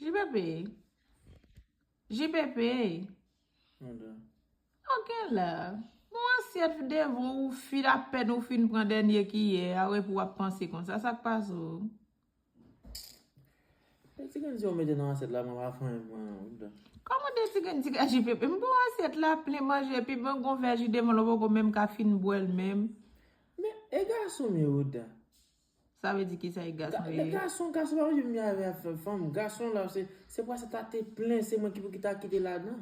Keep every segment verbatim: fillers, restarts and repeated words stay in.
J P P. J P P. Ou gen la. Bon, asyèt devan ou fin apèn ou fin pran dènye kiyè a, epi w ap panse konsa. Sa k pase w? E ti grenn si w mete nan asyèt la, mwen pa fè anyen pou mwen, non, Ouda. Kòman de ti grenn ti grenn J P P? M bon asyèt la plen manje, epi mwen gon vè ji devan l, ou poko menm ka fin bwè l menm. Men, e gason m ye, Ouda. Sa vle di kisa e gason Ga- ye? Gason, gason pa manje mye avè fanm. Gason la, se se pou asyèt la te plen, se mwen ki pou ki ta kite ladan.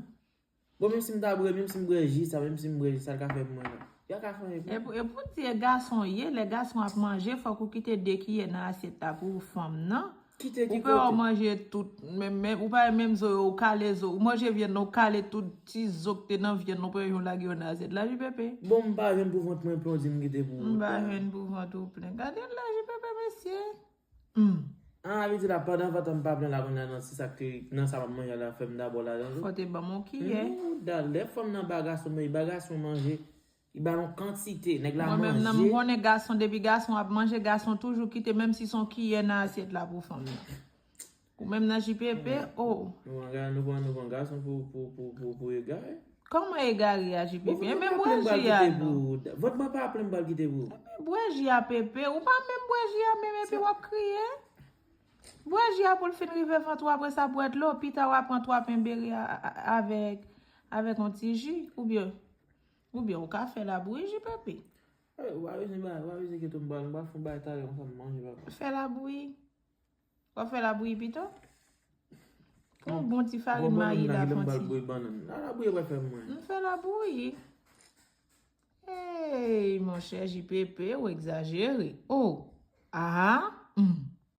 Bon, menm si m ta bwè, menm si m bwè ji sa, menm si m bwè ji sa, l ka fè pou mwen la. Yo ka fè anyen pou E pou, e pou di e gason ye, lè gason ap manje, fòk ou kite de kiyè nan asyèt la pou fanm nan. Kite Ou ki pè w kote? Manje tout, menm, menm, ou pa menm zo yo, ou kale zo, ou manje vyann nan, ou kale tout ti zo k te nan vyann nan, ou pran yon lage yo nan asyèt la, J P P. Bon, m pa jwenn pou vant mwen plen, ou di m kite pou M pa Ouda. Jwenn pou vant ou plen. Gade l la, J P P, mesye. Hmm. An, a vle di la, pandan vant an m pa plen la, kounye a nan ti sa k te, nan sa m ap manje la, fè m dabò ladan tou. Fò te ban m yon kiyè. Men Ouda, lè fanm nan ba gason manje, ba gason manje, li ba yon kantite, nèg la Mwen menm nan m manje. Konnen gason, depi gason ap manje, gason toujou kite, menm si se yon kiyè nan asyèt la pou fanm nan. Ou menm nan J P P, oh. Nou pran ga- nou pran, nou pran gason pou, pou, pou, pou, pou egare. Kòman egare a, J P P? Bon, E vant men mwen pa bwè plen m pral ji a kite non. Pou Ouda. Vant mwen pa plen m pral kite pou. Bwè ji a, P P. Ou pa menm bwè ji a menm, epi w ap kriye. Bwè ji a pou l fin rive vant ou, apre sa bwè dlo, pita w a pran twa pen bere a- a- avèk, avèk yon ti ji, oubyen, oubyen ou ka fè labouyi, J P P. Eh, ou pa bezwen ba, ou pa bezwen kite m pral, m pral fè yon bagay talè konsa m manje, papa. Fè labouyi. W ap fè labouyi pito? Yon bon ti Bon, farin bannann mayi nan, la, kite m fon pral ti. Bouyi bannann. La, labouyi pral fè mwen. M fè labouyi. Hey, monchè J P P, ou egzajere. Oh, ah, hmm.